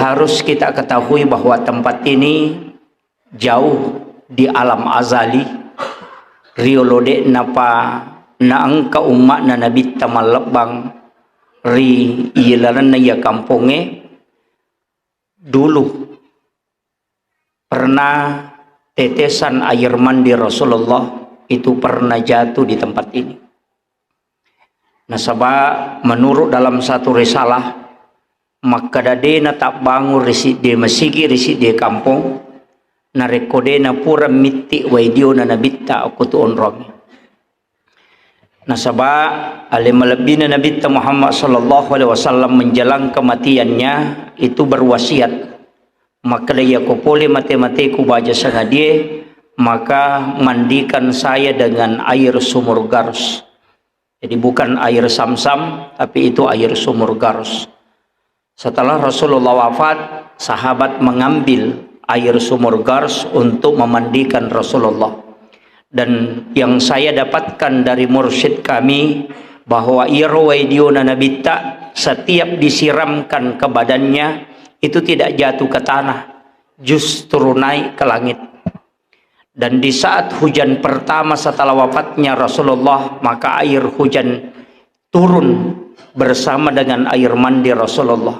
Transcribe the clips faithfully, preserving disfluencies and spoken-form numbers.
Harus kita ketahui bahwa tempat ini jauh di alam azali, riolo de'napa naengka umma'na Nabitta mallebbang ri ilalenna iya kampongnge. Dulu pernah tetesan air mandi Rasulullah itu pernah jatuh di tempat ini. Nasaba menurut dalam satu risalah, makkeda de natabbangung ri siddi masigi ri siddi kampong, narekko de napura mitti wai diona Nabitta okko tu onrong. Nasaba ale malebbina Nabitta Muhammad sallallahu alaihi wasallam menjelang kematiannya itu berwasiat, makkeda, "Iyako pole mate-mateku baja sangadie, maka mandikan saya dengan air sumur Garus." Jadi bukan air Samsam, tapi itu air sumur Garus. Setelah Rasulullah wafat, sahabat mengambil air sumur Garus untuk memandikan Rasulullah. Dan yang saya dapatkan dari mursyid kami, bahwa iyaro wai diona Nabitta setiap disiramkan ke badannya, itu tidak jatuh ke tanah, justru naik ke langit. Dan di saat hujan pertama setelah wafatnya Rasulullah, maka air hujan turun bersama dengan air mandi Rasulullah.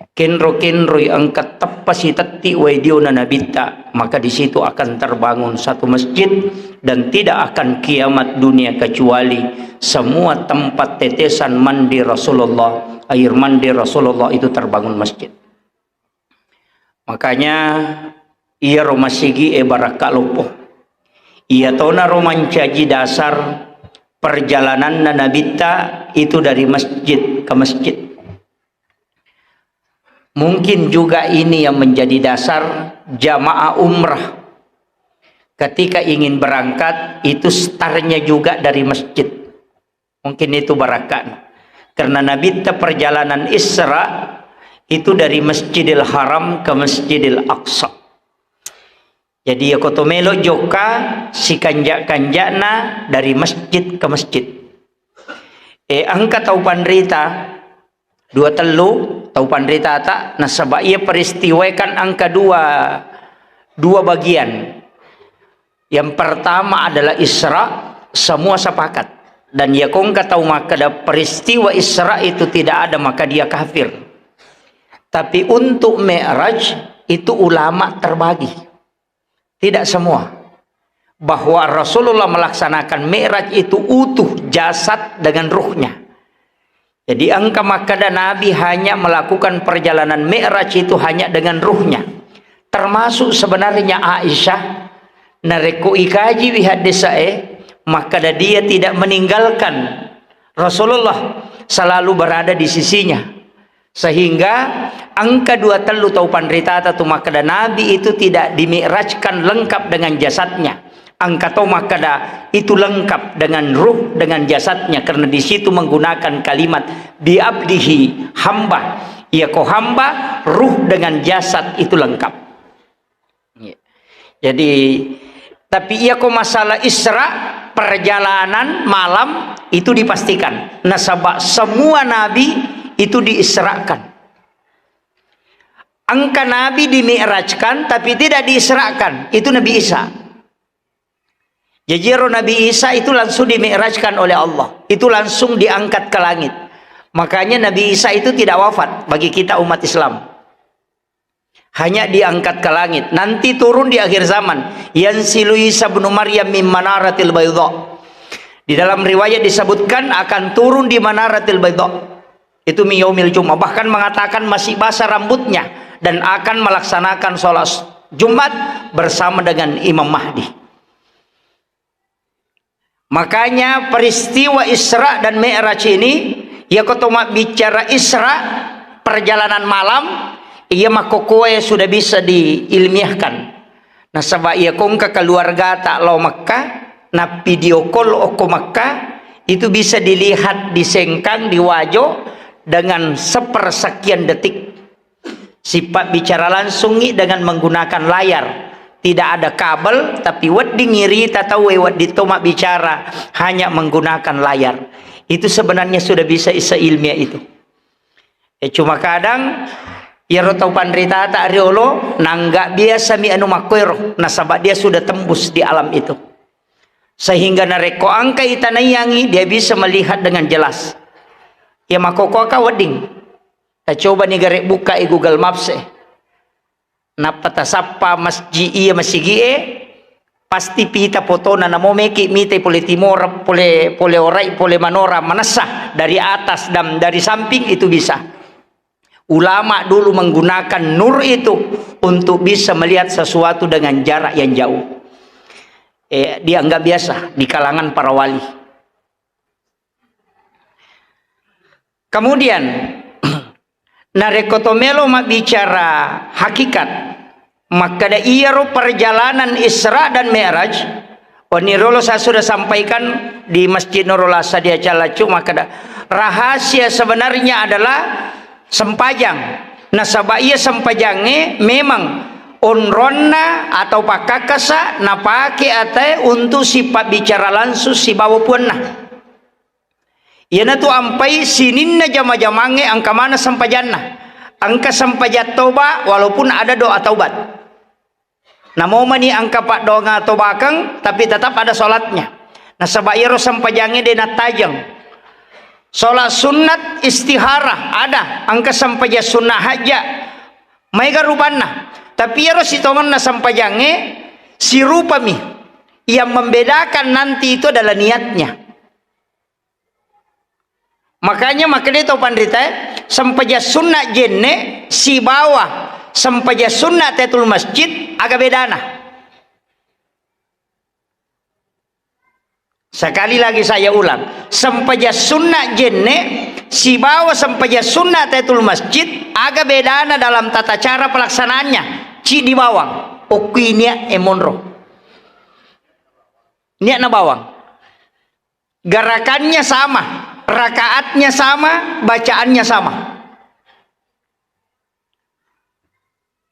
Kenro-kenroi engka teppa sitetti wai diona Nabitta, maka di situ akan terbangun satu masjid dan tidak akan kiamat dunia kecuali semua tempat tetesan mandi Rasulullah, air mandi Rasulullah itu terbangun masjid. Makanya, iyaro masigi'e barakka loppo. Iyatonaro mancaji dasar perjalananna Nabitta itu dari masjid ke masjid. Mungkin juga ini yang menjadi dasar jamaah umrah ketika ingin berangkat, itu startnya juga dari masjid. Mungkin itu barakka'na. Karena Nabitta perjalanan Isra itu dari Masjidil Haram ke Masjidil Aqsa. Jadi, ya koto melo jokka sikanja-kanjana dari masjid ke masjid. Eh, engka tau panrita dua tellu tau panritata, nasaba iya peristiwa kan engka dua, dua bagian. Yang pertama adalah Isra, semua sepakat. Dan ya kongka tau makkeda peristiwa Isra itu tidak ada, maka dia kafir. Tapi untuk Mi'raj itu ulama terbagi. Tidak semua. Bahwa Rasulullah melaksanakan Mi'raj itu utuh jasad dengan ruhnya. Jadi engka makkeda Nabi hanya melakukan perjalanan Mi'raj itu hanya dengan ruhnya. Termasuk sebenarnya Aisyah, narekko ikajiwi haddesae, makkeda dia tidak meninggalkan Rasulullah, selalu berada di sisinya. Sehingga engka dua tellu tau panritata tu makkeda Nabi itu tidak dimi'rajkan lengkap dengan jasadnya. Engka tau makkeda itu lengkap dengan ruh, dengan jasadnya, karena di situ menggunakan kalimat bi abdihi, hamba. Iya ko hamba, ruh dengan jasad itu lengkap. Iya. Jadi, tapi iya ko masalah Isra, perjalanan malam itu dipastikan. Nasaba semua nabi itu diisrakan. Engka nabi dimi'rajkan, tapi tidak diisrakan. Itu Nabi Isa. Jadi, ero Nabi Isa itu langsung dimi'rajkan oleh Allah. Itu langsung diangkat ke langit. Makanya Nabi Isa itu tidak wafat bagi kita umat Islam. Hanya diangkat ke langit. Nanti turun di akhir zaman. Yanzilu Isa ibnu Maryam min manaratil baydha. Di dalam riwayat disebutkan akan turun di manaratil baydha. Itu min yaumil Jumat. Bahkan mengatakan masih basah rambutnya dan akan melaksanakan sholat Jumat bersama dengan Imam Mahdi. Makanya peristiwa Isra dan Mi'raj ini, iya ko to mabbicara Isra, perjalanan malam, iya makkokkoe sudah bisa diilmiahkan. Nasaba iya ko engka keluargata lao Mekka, na video call okko Mekka, itu bisa dilihat di Sengkang, di Wajo, dengan sepersekian detik. Sipabbicara langsungngi dengan menggunakan layar. Tidak ada kabel, tapi wedding irita tauwe wedding to mabbicara hanya menggunakan layar. Itu sebenarnya sudah bisa isa ilmiah itu. Eh, cuma kadang Iyaro tau panritata riolo, nangga biasa mi anu makkoero, nasaba dia sudah tembus di alam itu. Sehingga narekko engka itanaiyangi, dia bisa melihat dengan jelas. Iya makkokkoe ka wedding. Tacoba ni gare buka i Google Maps e. Nappa tasappa masjid iya masigi e, pasti pita fotona, namo meki mitai pole timora, pole, pole orai, pole manora, manessa dari atas dan dari samping itu bisa. Ulama dulu menggunakan nur itu untuk bisa melihat sesuatu dengan jarak yang jauh. Eh, dianggap biasa di kalangan para wali. Kemudian, narekko to melo mabbicara hakikat, makkeda iyaro perjalanan Isra dan Mi'raj, oni rolo saya sudah sampaikan di Masjid Nurul Asad di Acalacu, makkeda rahasia sebenarnya adalah sempajang. Nasaba iya sempajangnge memang onronna atau pakkakkasa napake atae untuk sipabbicara langsung sibawa puanna. Iyanatu ampai sininna jama-jamangnge engka maneng sempajanna. Engka sempajang toba walaupun ada doa taubat. Namo mani engka paddoangeng tobakeng, tapi tetap ada sholatnya. Nasaba iyaro sempajangnge de nattajeng. Sholat sunnat istihara ada, engka sempajang sunnah hajja. Maega rupanna. Tapi iyaro sitongenna sempajangnge sirupami. Yang membedakan nanti itu adalah niatnya. Makanya makkeda tau panritae, sempajang sunna jenne sibawa sempajang sunna tahiyatul masjid, aga bedana? Sekali lagi saya ulang, sempajang sunna jenne sibawa sempajang sunna tahiyatul masjid, aga bedana dalam tata cara pelaksanaannya? Ciddi bawang, okkui niat e monro. Niatna bawang. Gerakannya sama, rakaatnya sama, bacaannya sama.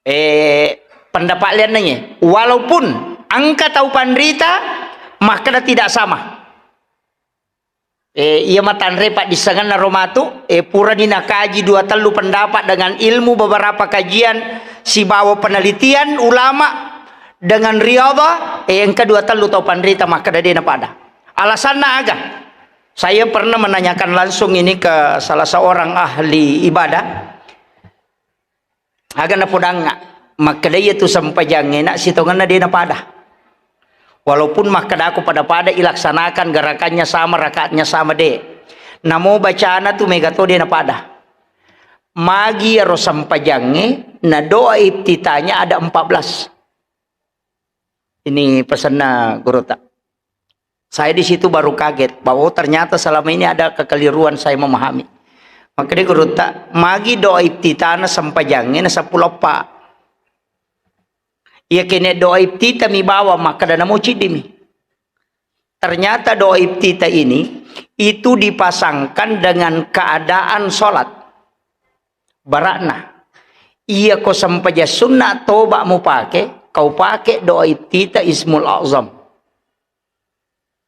Eh, pendapat lianna ye. Walaupun engka tau panrita, makkeda tidak sama. Eh, iya matanre paddissengenna ro matu, eh, purani nakaji dua tellu pendapat dengan ilmu beberapa kajian sibawa penelitian ulama dengan riyadhah, eh, engka dua tellu tau panrita makkeda de napada. Alasanna aga? Saya pernah menanyakan langsung ini ke salah seorang ahli ibadah. Aga napodangnga, makkeda iyatu sempajangnge na sitongenna de napada. Walaupun makkedako pada-pada ilaksanakan, gerakannya sama, rakaatnya sama, de. Namo bacana tu mega to de napada. Magi iyaro sempajangnge na doa iftitahnya ada empat belas. Ini pesanna gurutta. Saya di situ baru kaget bahwa, oh, ternyata selama ini ada kekeliruan saya memahami. Makkeda gurutta, magi doa iftitahna sempajangnge na seppulo eppa. Iya kene doa iftitah mi bawang, makkeda namo ciddi mi. Ternyata doa iftitah ini itu dipasangkan dengan keadaan sholat. Barakna. Iya ko sempajang sunna toba mupake, kau pake doa iftitah Ismul Azam.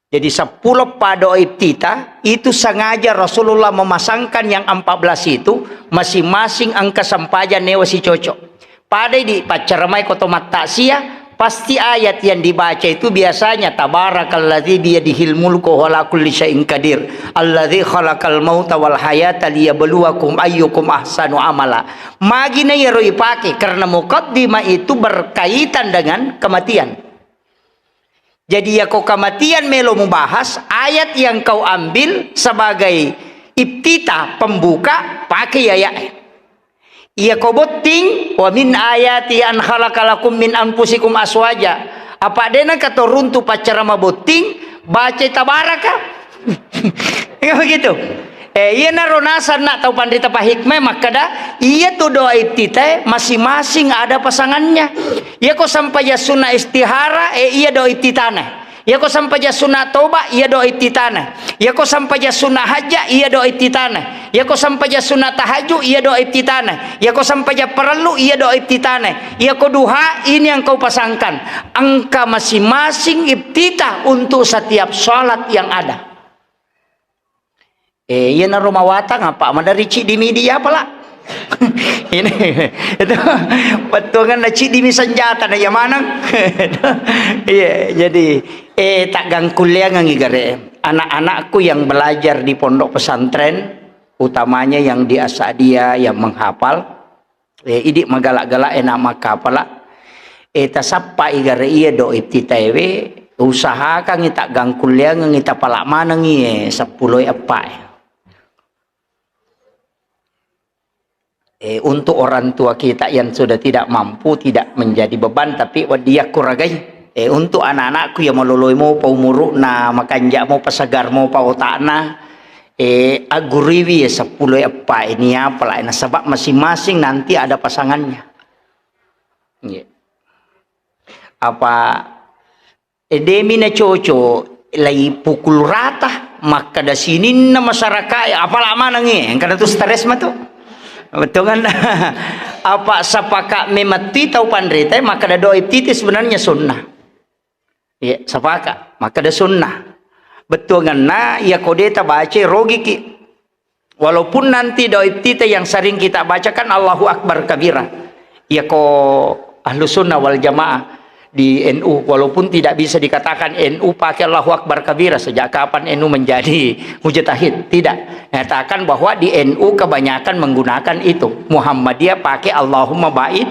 Jadi seppulo eppa doa iftitah itu sengaja Rasulullah memasangkan yang empat belas itu, masing-masing engka sempajang newa sicocok. Padai di paccaramai ko to mattaksiah, pasti ayat yang dibaca itu biasanya, "Tabarakalladzi biyadihil mulku wa huwa ala kulli syai'in qadir, alladzi khalaqal mauta wal hayata liyabluwakum ayyukum ahsanu amala." Magi na iyaro ipake, karena mukaddimah itu berkaitan dengan kematian. Jadi, yako kematian melo mubahas, ayat yang kau ambil sebagai iftitah, pembuka, pakai ayat. Iya ko botting, "Wa min ayati an khalaqa lakum min anfusikum aswaja." Apa dena kato runtu paccarama botting, baca tabaraka. Iya begitu. Eh, iya naro nasanna tau panrita pahikmah makkada, iya tu doa iftitah masing-masing ada pasangannya. Iya ko sampajang sunna istihara, eh, iya doa iftitahna. Iyako sampajang sunna toba, iya doa iftitahna. Iyako sampajang sunna hajja, iya doa iftitahna. Iyako sampajang sunna tahajud, iya doa iftitahna. Iyako sampajang parellu, iya doa iftitahna. Iyako duha, ini yang kau pasangkan. Engka masing-masing iftitah untuk setiap salat yang ada. Eh, iyanaro mawatang apa maderri ciddi midi apala? Ini itu, bettuanganna ciddimi senjata na iya maneng. Iya, jadi, eh, taggangkulleangengngi gare. Anak-anakku yang belajar di pondok pesantren, utamanya yang di Asadia yang menghafal, eh, idi magala-gala enak makkapala, eh, tasappai gare iya do ibtitaewe, usahakangngi taggangkulleangengngi tapala manengngi, eh, seppulo eppa, eh. Eh, untuk orang tua kita yang sudah tidak mampu, tidak menjadi beban, tapi wedding yakkuragai. Eh, untuk anak-anakku yang maloloi mopa umuru'na, makanja mopa, segar mopa otakna, eh, agguruiwi ya seppulo eppa ini apa lah, nasaba masing-masing nanti ada pasangannya. Iya. Apa E, demi nacoco, lai pukul rata, makkeda sininna masyarakat, apala manengngi, engkana tu stres matu. Bettuanganna. Apa sepakat memetti tau panrita, makkeda doa ibtita sebenarnya sunnah. Iya, sepakat, makkeda sunnah. Bettuanganna, iya kode tabaca rogiki. Walaupun nanti doa ibtita yang sering kita bacakan Allahu Akbar kabira. Iya ko Ahlu Sunnah wal Jamaah di N U, walaupun tidak bisa dikatakan N U pakai Allahu Akbar kabira, sejak kapan N U menjadi mujtahid? Tidak. Nyatakan bahwa di N U kebanyakan menggunakan itu. Muhammadiyah pakai Allahumma ba'id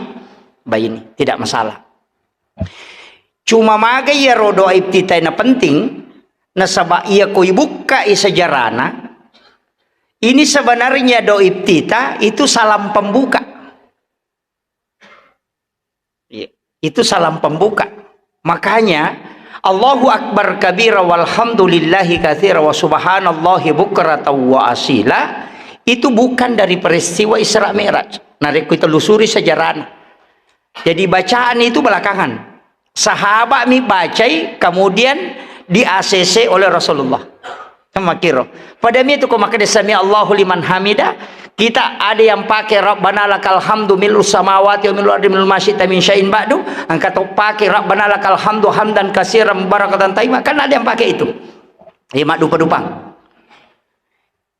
baini. Tidak masalah. Cuma maga iyaro doa ibtita na penting, nasaba iya ko ibukkai sejarahna, ini sebenarnya doa ibtita itu salam pembuka. Iya, itu salam pembuka. Makanya, Allahu Akbar kabira walhamdulillahi katsira wa subhanallahi bukratan wa asila, itu bukan dari peristiwa Isra Mi'raj. Narekko telusuri sejarahna. Jadi bacaan itu belakangan. Sahabat mi bacai, kemudian di-A C C oleh Rasulullah. Makkiro. Pada mi itu ko makkeda sami Allahu liman hamida, kita ada yang pakai Rabbana lakal hamdu mil'us samawati wa mil'ul ardi mil'u ma syi'ta min syai'in ba'du, engka to pakai Rabbana lakal hamdu hamdan katsiran mubarakatan thayyiban, kan ada yang pakai itu. Iya, maddupa-dupang.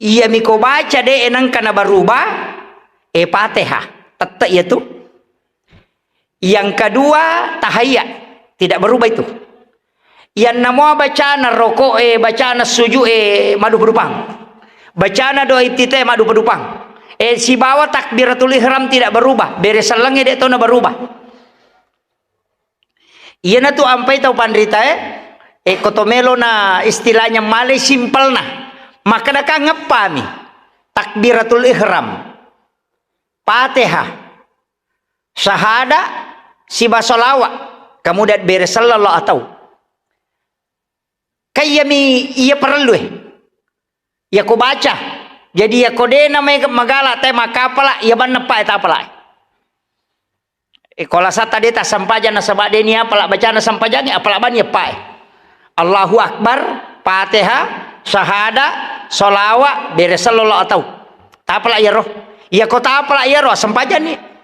Iya miko baca de nengka nabaruba, eh, Fatihah. Tette iya tu. Yang kedua, tahiyat. Tidak berubah itu. Yang namua bacana rokok, eh, bacana sujud, eh, maddupa-dupang. Bacana doa iftitah maddupa-dupang. Eh, sibawa takbiratul ihram tidak berubah. Bere sellengnge de to na berubah. Iyanatu ampai tau panritae, eh, ko to melo na istilahnya malai simpelna. Makkeda kan ngeppami. Takbiratul ihram. Fatihah. Sahada, siba salawat. Kemudian bere sallallahu atau. Kayyami iya parellue. Iya ko baca. Jadi iya ko de na mai magala te makapala, iya banna pa tapala. E, ko lasata de tassempajang nasaba de ni apala bacana sempajangnge, apala bani eppae. Allahu Akbar, Fatihah, sahada, salawat, bere sallallahu atau. Tapala iyaro. Iya ko tapala iyaro, sempajanni.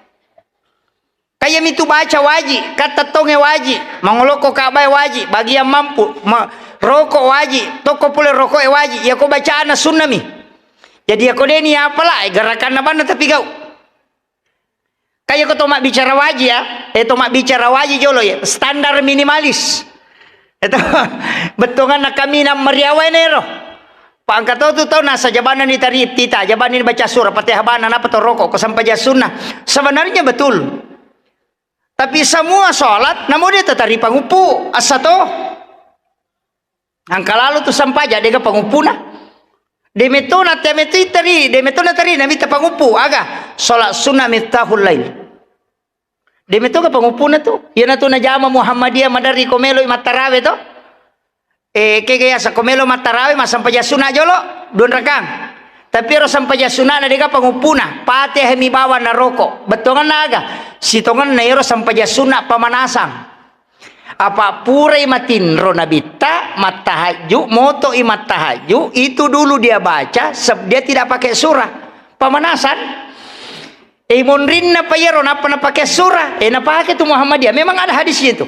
Kayyami tu baca waji, kattettongnge waji, mangolokko Ka'bae waji, bagian mampu, ma-, rokok waji, tokko pole rokoke waji, iya ko bacana sunnami. Jadi iya ko de ni apala, e, gerakanna banna tapi gau. Kaya ko to mabbicara waji ya, eh, to mabbicara waji jolo ya, standar minimalis. Itu bettuanganna kaminang mariawa enero. Pa engka to tu tau nasa jabanna ni tari tita, jabanna ni baca surah, Fatihah bana, napa to rokok, ko sampajang sunnah. Sebenarnya betul. Tapi semua sholat, namu de tatari panguppu, assa to. Engka lalo tu sampajang, dega panguppuna. De metto na te metto itari, de metto na tari, namitta panguppu. Aga? Sholat sunnah miftahul lail. De metto ga panguppuna tu. Iyana tu najama Muhammadiyah maderri ko melo mattarawe to. Eh, kega yasa ko melo mattarawe, massampajang sunnah jolo, dua rakang. Tapi ero sampajang sunnah na dega panguppuna. Fatihah mi bawang na rokok. Bettuanganna aga? Sitongenna ero sampajang sunnah pamanasang. Apa purai matinro nabitta, mattahajju, moto'i mattahajju, itu dulu dia baca, seb-, dia tidak pakai surah. Pemanasan. Eh, monrinna pa iyaro, nappa napake surah. Eh, napake tu Muhammadiyah. Memang ada hadisnya itu.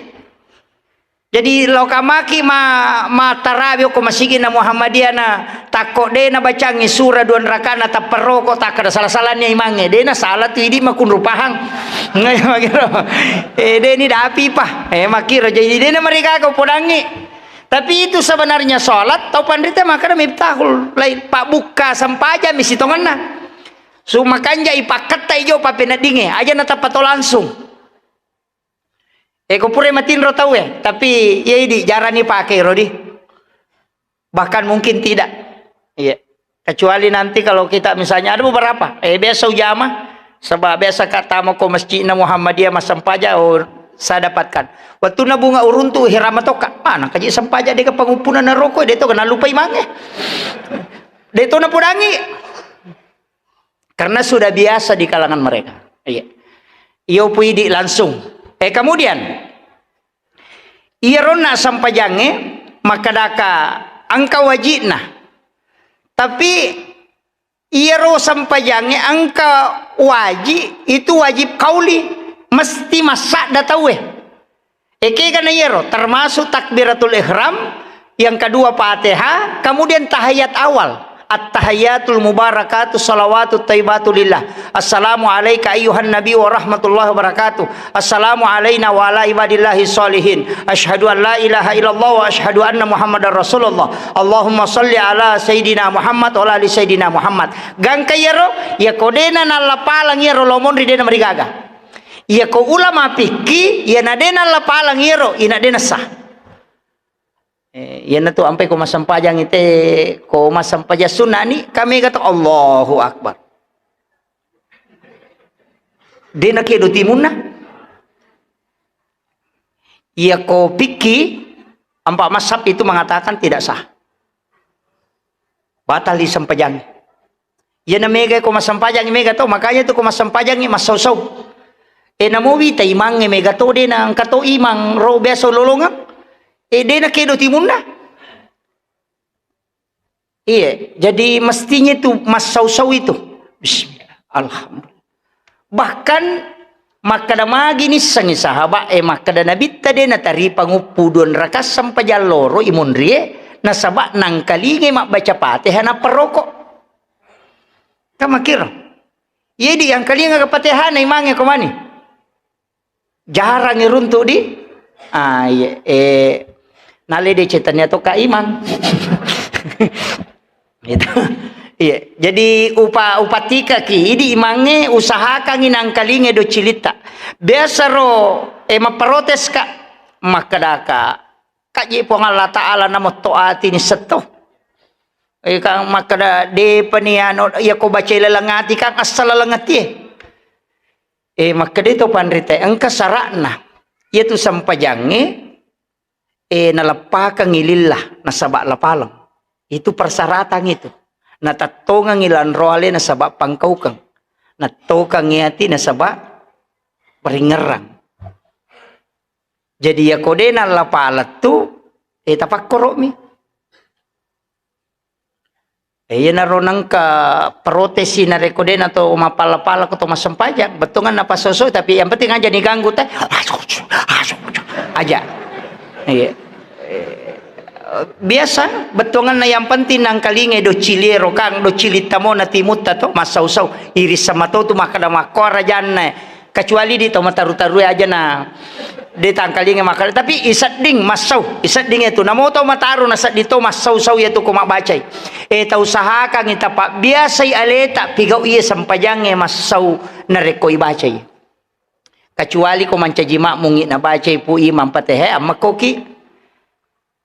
Jadi, loka maki ma-, mattarawi ko masigi'na Muhammadiyah na takko de' nabacangngi sura dua raka'na tapperroko, takkeda sala-salani imangnge. De' nasala tu idi makunru pahang. Ngai makiro. Eh, de' ni dapi pa. Eh, makiro. Jadi, de' namarigaga podangngi. Tapi itu sebenarnya sholat, tau panrita makkeda miftahul lail, pabbukka sempajang mi sitongenna. Su makanja ipakketta ijo papeneddinge, aja natappa to langsung. Eh, ko pura matinro tau e, tapi iya idi jarang ipake ro di. Bahkan mungkin tidak. Iya. Kecuali nanti kalau kita misalnya ada beberapa, eh, biasa ujama, sebab biasa ka tama ko masjidna Muhammadiyah massempaja, oh, saya dapatkan. Waktu na bunga uruntu hirama toka, mana kaji sempaja deka pangumpuna naroko, de to kena lupa imange. De to napudangi. Karena sudah biasa di kalangan mereka. Iya. Iyo puidi langsung. Eh, kemudian, iyaronna sempajangnge makkedaka engka wajibna. Tapi iyaro sempajangnge engka wajib, itu wajib kauli, mesti massadda tauwe. Ekega na iyaro, termasuk takbiratul ihram, yang kedua Fatihah, kemudian tahiyat awal. At-tahiyatul mubarakatuh salawatut thayyibatu lillah. Assalamu alaika ayyuhan nabi wa rahmatullahi wa barakatuh. Assalamu alaina wa ala ibadillahi sholihin. Asyhadu an la ilaha illallah wa asyhadu anna Muhammadar Rasulullah. Allahumma shalli ala Sayyidina Muhammad wa ala ali Sayyidina Muhammad. Gangka iyaro, iya ko dena nallapaleng iyaro lomonri dena marigaga. Iya ko ulama fikih, iya na dena nallapaleng iyaro, ina dena sah. Eh, iyanatu ampai ko massempajang ite, ko massempajang sunnah ni, kami kata Allahu Akbar. Dena kedo timunna. Iya ko fikih, empat mazhab itu mengatakan tidak sah. Batal disempajang. Iyana mega ko massempajang mega to, makanya tu ko massempajang massau-sau. E namo wita imangnge mega to, de na engka to imang ro biasa lolongeng. E de na kedo timunna. Iya, jadi mestinya itu massau-sau itu. Bismillah, alhamdulillah. Bahkan makkeda magi nissengi sahabat e makkeda Nabitta de nataripa nguppu dua rakaat sempajang loro imunrie nasaba nangkalingai mabbaca Fatihah nappa roko. Kan makkiro. Iya di angkalinga Fatihana imangnge ko mani. Jarang iruntu di. Ah, iya. Eh, nale de cetania to ka imang. Gitu. Iya. Jadi upa upatika ki idi imangnge usahakangi nangkalinge do cilitta. Biasa ro eh mapprotes ka makkedaka kaji Puang Allah Taala namotto ati ni setto. Eh, kang makkeda depani anu iya ko baca laleng ati kang asal laleng ati. Eh, makkeda to panrita engka sara'na. Iyatu sempajangnge eh, naleppakengngi lillah nasaba lapaleng. Itu persyaratan itu. Natattongengngi lanroale nasaba pangkaukeng. Nattokengngi ati nasaba paringerrang. Jadi yako de nallapaleng tu, eh, tapakkoro'mi. Eh, iyanaro nengka protesi narekko de nato mapala-pala ko to massempajang, bettuanganna passoso, tapi yang penting aja diganggu te. Aja. Iya. Eh, biasa bettuanganna yang penting nangkalingai do ciliero kang, do cilitta mo na timutta to massau-sau. Iris sama to tu makkeda makko rajanna. Kecuali di to mataru-tarue aja na de tangkalinga makkeda, tapi isedding massau, isedding itu namo to mataru na sedding to massau-sau yatu ko mabbacai. Eh, tausahakangngi tapabbiasai aleta pigau iya sempajangnge massau narekko ibacai. Kecuali ko mancaji makmungngi nabacai pu imam Fatihah, ammekkoki.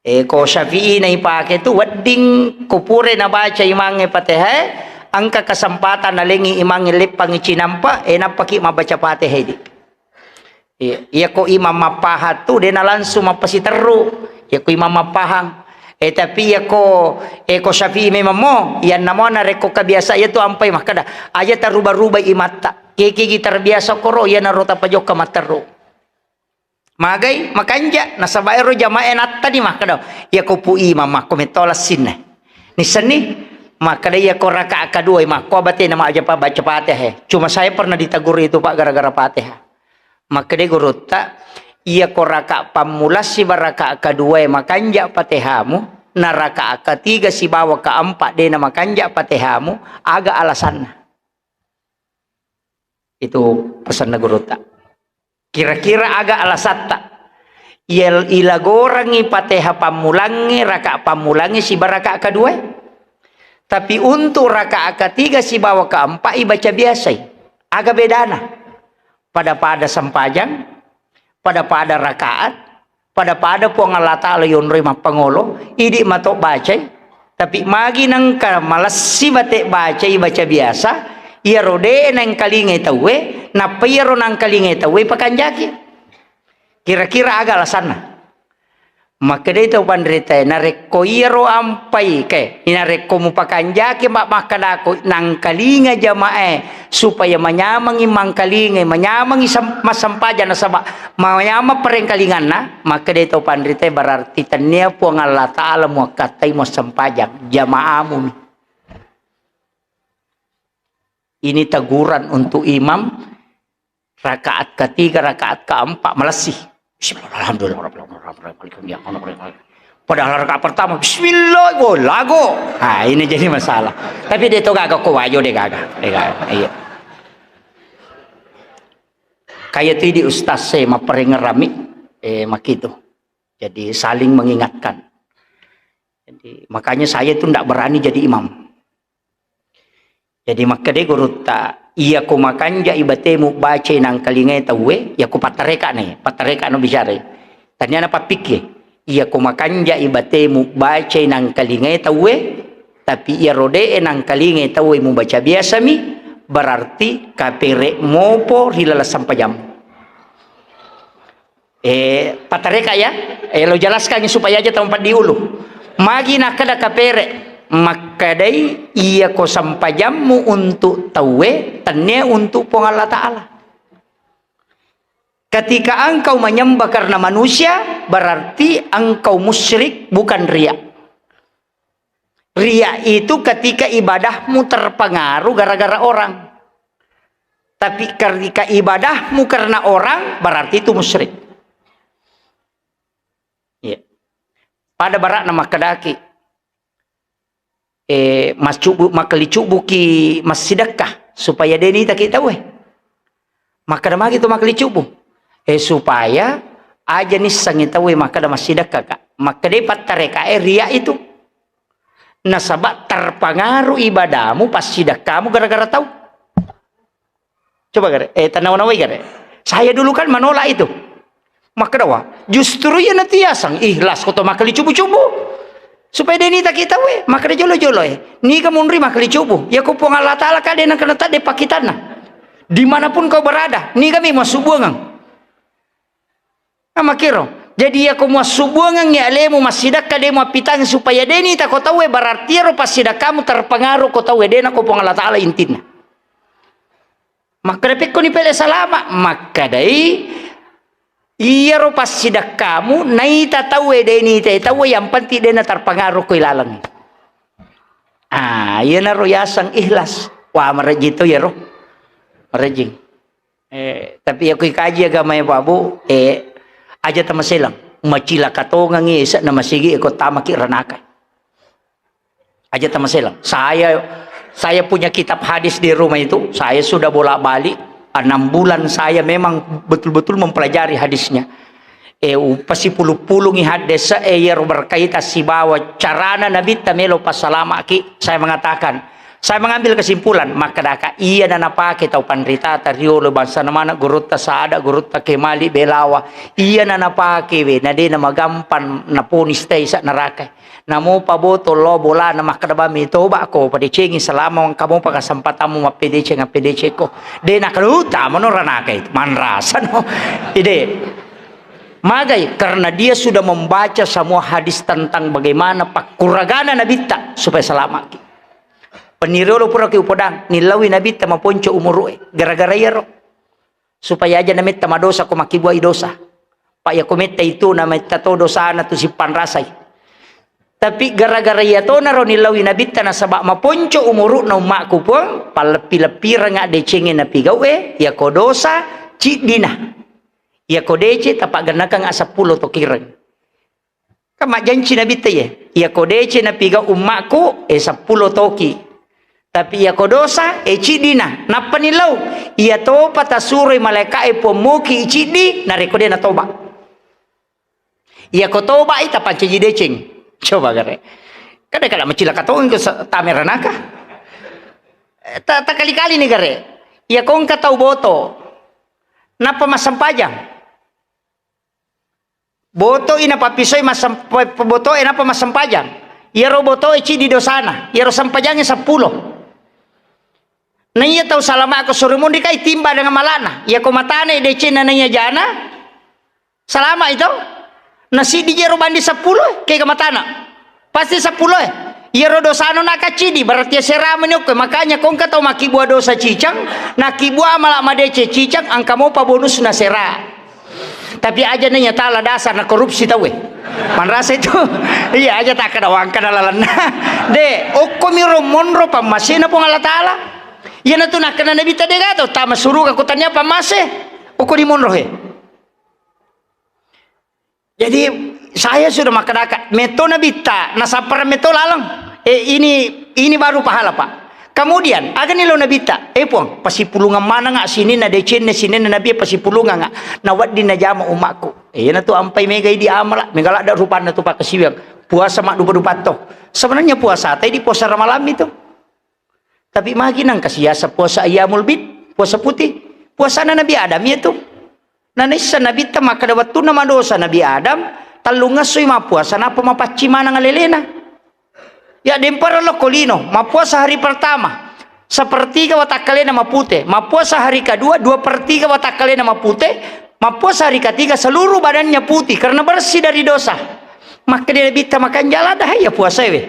Eh, ko Syafi'i na ipake tu wedding ko pura nabaca imangnge Fatihah, engka kesempatan nalengi imangnge leppangngi cinampa, eh, nappaki mabbaca Fatihah di. Iya, iya ko imam mappahang tu de na langsung mappasiterru. Iya ko imam mappahang. Eh, tapi iya ko, eh, ko Syafi'i memang mo, iyanna mo narekko kabiasa iya tu ampai makkeda, aja taruba-ruba imatta. Kekegi terbiasa koro, iyanaro tapajokka matterru. Magai makanja, nasaba ero jamaah e nattani makkeda, iya ko pu imam makko metto lassinna. Nissenni makkeda iya ko rakaat kedua makko abatena maja pa baca Fatihah. Cuma saya pernah ditegur itu, Pak, gara-gara Fatihah. Makkeda gurutta, Iya ko rakaat pammula siba rakaat kedua e makanja Fatihamu, na rakaat ketiga sibawa keempat de na makanja Fatihamu, aga alasanna? Itu pesanna gurutta. Kira-kira aga alasatta? Iya, ilagorangi Fatiha pammulangnge, rakaat pammulangnge siba rakaat kedua e. Tapi untuk rakaat ketiga sibawa keempat ibaca biasai. Aga bedana? Pada-pada sempajang, pada-pada rakaat, pada-pada Puang Allah Ta'ala yonroi mappangolo, idi mato bacai, tapi magi nengka malessi bate bacai baca biasa, iyaro de nengkalingai tauwe, nappa iyaro nangkalingai tauwe pakanjaki. Kira-kira aga alasanna? Makkedai tau panritae, narekko iyaro ampai ke, narekko mupakanjaki ma-, makkedako nangkalinga jamaah e, supaya manyamengngi mangkalingai, manyamengngi sem-, massempajang nasaba manyameng parengkalinganna, makkedai tau panritae, berarti tennia Puang Allah Ta'ala muakkattai muassempajang, jamaamu mi. Ini teguran untuk imam, rakaat ketiga, rakaat keempat, malessi. Bismillah, alhamdulillah, rabbil alamin, rabbil alamin, maliki yaumid din. Padahal rakaat pertama, bismillah, go, lago. Ah, ini jadi masalah. Tapi de to gaga ko wajo de gaga. De gaga. Iya. Kayak tu di ustaz saya mapereng rami, eh, makitu. Jadi saling mengingatkan. Jadi makanya saya itu ndak berani jadi imam. Jadi makkeda gurutta, iya ko makanjai batemu bacai nangkalingai tauwe, iya ko pattareka ne, pattareka no bicara. Tania na pappikki, iya ko makanjai batemu bacai nangkalingai tauwe, tapi iya rode'e nangkalingai tauwe mubaca biasa mi, berarti kapere mopo ri laleng sampajammu. Eh, pattareka ya. Eh, lo jelaskan supaya aja tau paddi ulu. Magi nakkeda kapere, makkedai, iya ko sampajammu untuk tauwe, tennia untuk Puang Allah Ta'ala. Ketika engkau menyembah karena manusia, berarti engkau musyrik, bukan riya. Riya itu ketika ibadahmu terpengaruh gara-gara orang. Tapi ketika ibadahmu karena orang, berarti itu musyrik. Iya. Pada barakna makkedaki, eh, mascubu-, makkelicubuki massidekka supaya de nitaki tauwe. Makkeda magi tu makkelicubu? Eh, supaya aja nissengi tauwe makkeda massidekka ka. Makkedai pattareka e riya itu. Nasaba terpengaruh ibadahmu, passidekkamu gara-gara tau. Coba gare, eh, tanawa-nawai gare. Saya dulu kan menolak itu. Makkedawa, justru iya natiasang ikhlas ko to makkelicubu-cubu. Supaya de nitaki tauwe, makkeda jolo-jolo e. Niga munri makkelicubu. Ya ko Puang Allah Ta'ala ka de nengka natadde pakkitanna. Dimanapun kau berada, niga mi massubuangang. Amakkiro. Jadi, iya ko muassubuangengngi alemu massidekka, de muappitang supaya de nita ko tauwe, berarti iyaro passidekkamu terpengaruh ko tauwe, de nako Puang Allah Ta'ala intinna. Makkeda pekkoni pele salama, makkedai, iyaro passidekkamu naita tauwe, de nitai tauwe, yang penting de na terpengaruh ko ilaleng. Ah, iyanaro yaseng ikhlas. Wah, marejjing to iyaro. Marejjing. Eh, tapi iya ko ikaji agamae, Pak Bu, eh, aja tamaselang. Macilaka tongengngi ese'na masigi e ko tamaki ranaka. Aja tamaselang. Saya, saya punya kitab hadis di rumah itu, saya sudah bolak-balik, enam bulan saya memang betul-betul mempelajari hadisnya. Eh, upasipulu-pulungi haddese, eh, iyaro berkaitan sibawa carana Nabitta melo passalamaki. Saya mengatakan, saya mengambil kesimpulan, makkedaka, iyana napake tau panritata riolo, bangsana maneng gurutta Saada, gurutta Kemali, Belawa, iyana napake we, na de namagampang naponis taisa neraka. Namo paboto lo bolana, makkeda bami, toba ko, padecengi selama engka mopa kesempatanmu mappedeceng, appedecekko. De nakkeda, "Uh, tamano ranaka itu, manrasano." Ide. Magai, karena dia sudah membaca semua hadis tentang bagaimana pakkuragana Nabitta supaya selamat. Peniriolo pura ki upodang, nillaui Nabitta maponco umuru'e, gara-gara iyaro. Supaya aja nametta madosa ko makkibuai dosa. Pak, iya ko metta itu nametta to dosana tu sippanrasai. Tapi gara-gara iya tonaro nillaui Nabitta nasaba maponco umuru'na ummakku, Puang, palleppi-leppiranga decengnge napigau'e, iya ko dosa ciddina. Iyako deceng, tapaggennakeng seppulo tokireng. Kan majjanci Nabitta iye, iyako deceng napigau ummakku, eh, seppulo toki. Tapi iyako dosa, eh, ciddina. Nappani lao, iyatopa tasuroi malaeka'e Puang moki ciddi, narekko de natoba. Iyako tobai, tapancaji deceng. Coba gare. Kada-kada macilaka tongeng ko sa-, tameranaka. Eh, ta-, takali-kali ni gare. Iyako engka tau boto. Nappa massempajang. Botoi napappisoi massem-, pe-, pe-, botoe nappa massempajang. Iyaro botoe ciddi dosana, iyaro sempajangnge seppulo. Na iya tau salama ko suri munri kai timba dengan malana. Iyako matana decenna na iya jana, salama itu. Na siddi jero bandi seppulo, kega matana. Pasti seppulo e. Iyaro dosano nakaccidi, berarti sera meni okko. Makanya kongka tau makkibua dosa cicang, nakkibua mala madeceng cicang, engka mopa bonusna sera. Tapi aja nanya tala dasar na korupsi tau e. Manrasa itu. Iya, aja tak kada wangkana lalenna. De, okko miro monro pammasena Puang Allah Taala. Iyanatu nakkana Nabitta de gato, tama suruga ko tania pammase. Okko di monro he. Jadi, saya sudah makkedaka, metto Nabitta, nasappara metto laleng. Eh, ini, ini baru pahala, Pak. Kemudian, agani lo Nabitta, eh, Puang, pasipulungang manengnga sininna decenna, sininna Nabi pasipulungang, nawedding najama umatku. Eh, na tu ampai mega idi amala, mega ladda rupanna tu pakkasiwiang. Puasa maddupa-dupa to. Sebenarnya puasa, tadi puasa Ramalang itu. Tapi magi nangka siasa puasa ayyamul bid, puasa putih. Puasana Nabi Adam iya tu. Na naissa Nabitta makkeda wettunna madosa Nabi Adam, tellungessoi mappuasa, nappa mapaccing maneng alelena. Ya, dempara lokko lino, mappuasa hari pertama, sepertiga watakkalena mapute, mappuasa hari kedua, dua per tiga watakkalena mapute, mappuasa hari ketiga seluruh badannya putih karena bersih dari dosa. Makkeda Nabitta makanjala dah iya puasae we.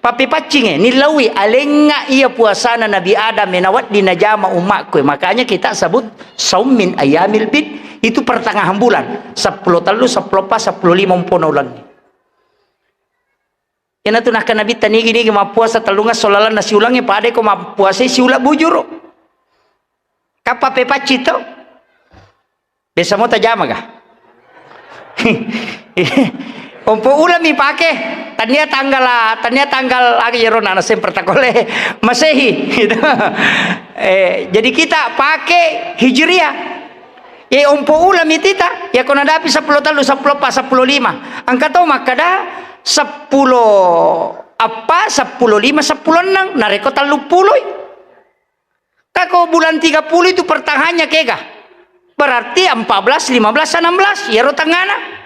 Pappepaccinge, nillaui alengnga iya puasana Nabi Adam e nawedding najama ummakku e. Makanya kita sebut saum min ayyamil bid. Itu pertengahan bulan. Seppulo tellu, seppulo eppa, seppulo lima umpona ulengnge. Iyanatu nakkeda Nabitta nigi-nigi mappuasa tellungesso lalenna siulengnge, padai ko mappuasai siuleng bujuru. Kappa pepacci to? Biasa mo tajama ga? Ompo uleng mi pake, tania tanggal, tania tanggal aga iyaro na semper takole Masehi, gitu. Eh, jadi kita pakai Hijriah. Ye ompo uleng mi tita, ya ko nadapi seppulo tellu, seppulo eppa, seppulo lima. Engka to makkeda seppulo eppa, seppulo lima, seppulo enneng, narekko tellu puloi. Kako bulan tiga puluh itu pertengahannya kega. Berarti empat belas, lima belas, enam belas, iyaro tengngana.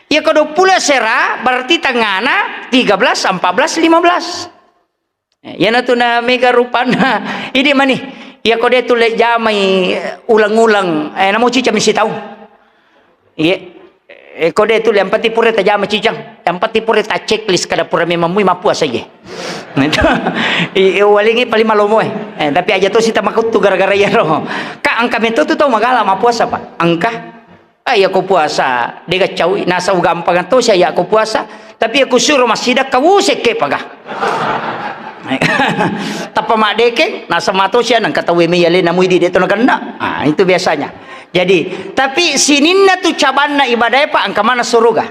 Iya ko dua puluh sera, berarti tengngana tiga belas, empat belas, lima belas. Eh, iyanatu na mega rupanna. Idi mani, iya ko de tulle jamai, eh, uleng-uleng, eh, namo cicami sitaung. Iya. Eh, ko de tu, yang penting pura tajama cicang. Yang penting pura ta checklist kada pura memang mui mappuasa iye. Nah, itu. I, i, walingi paling malomo e. Eh, tapi aja to sita makuttu gara-gara iyaro. Kak, engka metto tu tau magala mappuasa, Pak. Engka. Ah, iya ko puasa, dega cau, nasau gampang to sia iya ko puasa. Tapi aku suruh massidekka, wusekke paga. Tappa maddekeng, nasama to sia nengka tau e mei alena mui di de to nakenna. Ah, itu biasanya. Jadi, tapi sininna tu cabanna ibadah e, Pak, engka mana suruga.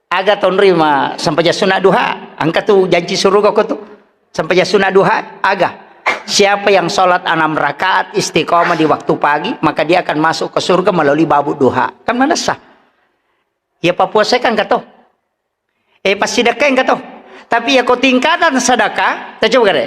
Aga tonrima sempajang sunat duha, engka tu janji suruga ko tu. Sempajang sunat duha, aga. Siapa yang sholat enam rakaat istiqomah di waktu pagi, maka dia akan masuk ke surga melalui babu duha. Kan manessa. Ya papuasa kan engka to. Eh, passidekka engka to. Tapi ya ko tingkatan sedekah, ta coba gare.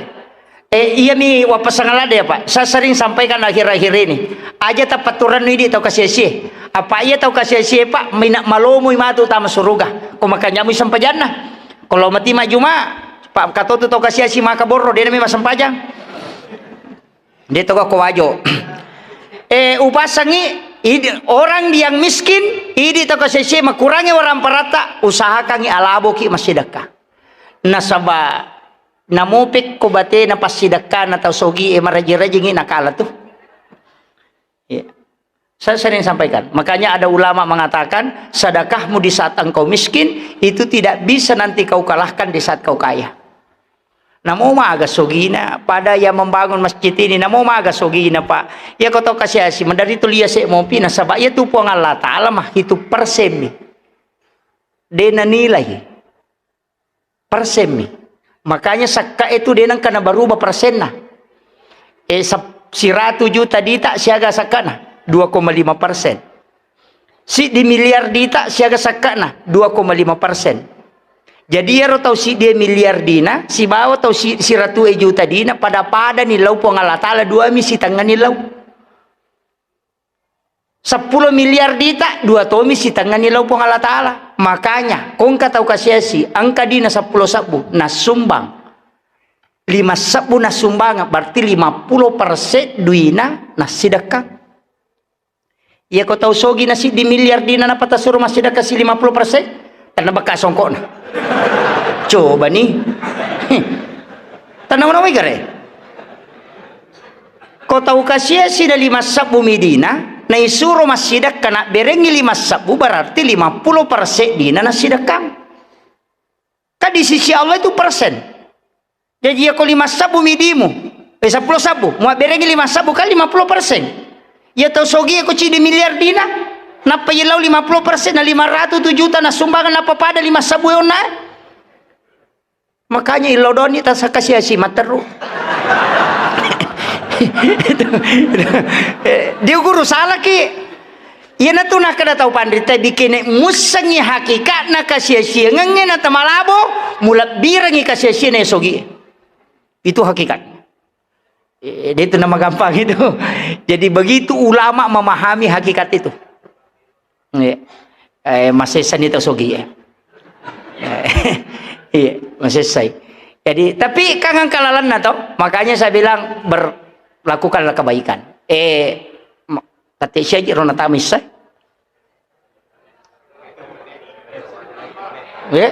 Eh, iyami wappasang ladde ya, Pak. Saya sering sampaikan akhir-akhir ini. Aja tapatturannu idi tau kasiasie. Apa iya tau kasiasie, Pak, mina malomoi matu tama suruga. Ko makanja mui sempajanna. Kalau mati majuma, Pak, katotu tau kasiasi maka borro, de nami massempajang. De to ko wajo. Eh, upasangi idi, orang yang miskin, idi tau kasiasie makurangi waramparatta, usahakangi alaboki massidekka. Nasaba namopekko batena passidekkana tau sogi e maraji-rajingi nakala tu. Iya. Saya sering sampaikan. Makanya ada ulama mengatakan, sedekahmu di saat engkau miskin, itu tidak bisa nanti kau kalahkan di saat kau kaya. Namo maga sogina, pada yang membangun masjid ini, namo maga sogina, Pak. Iya ko tau kasiasi, maderri tu lia se mopi, nasaba iya tu Puang Allah Ta'ala mah hitung persen mi. De nanilai. Persen mi. Makanya sakka itu de nengka nabaruba persenna. Eh, sap-, siratu juta dita siaga sakkana? Dua koma lima persen. Siddi miliar dita siaga sakkana? Dua koma lima persen. Jadi, iyaro tau siddi miliar dina, sibawa tau si-, siratu juta dina, pada-pada ni lau Puang Allah Ta'ala, dua mi sitengnga ni lau. Seppulo miliar dita, dua tomi sitengnga ni lau Puang Allah Ta'ala. Makanya, kongka tau kasiasi, engka dina seppulo sebbu, nasumbang. Lima sebbu nasumbang, berarti lima puluh persen duina nasidekkang. Iya ko tau sogi na siddi miliar dina napata suro massidekka si lima puluh persen, tanna bekka songkokna. Coba ni. Tanna mana wai gare. Ko tau kasia sida lima sebbu midina, naisuro massidekka nabberengi lima sebbu, berarti lima puluh persen dina nasidekkang. Kan di sisi Allah itu persen. Jadi, iya ko lima sebbu midimu, eh, seppulo sebbu, muabberengi lima sebbu, kan lima puluh persen. Iya tau sogi ko cidi miliar dina, nappa iya lau lima puluh persen, na lima ratu tu juta na sumbangan, nappa pada lima sebbu onna. Makanya illau doni tasakasiasi matteru. Eh, dia guru salaki. Iyanatu nakkeda tau panrita, bikene mussengngi hakikatna kasiasiangengnge na tamalabo, mulebbirengngi kasiasianna sogi. Itu hakikat. Eh, dia itu nama gampang itu. Jadi begitu ulama memahami hakikat itu. Iya. Eh, masessani tau sogi, eh. Iya, masessai. Jadi, tapi kan engka lalenna to, makanya saya bilang ber-, lakukanlah kebaikan. Eh, ma-, Tette siaji ro natama issai. Eh?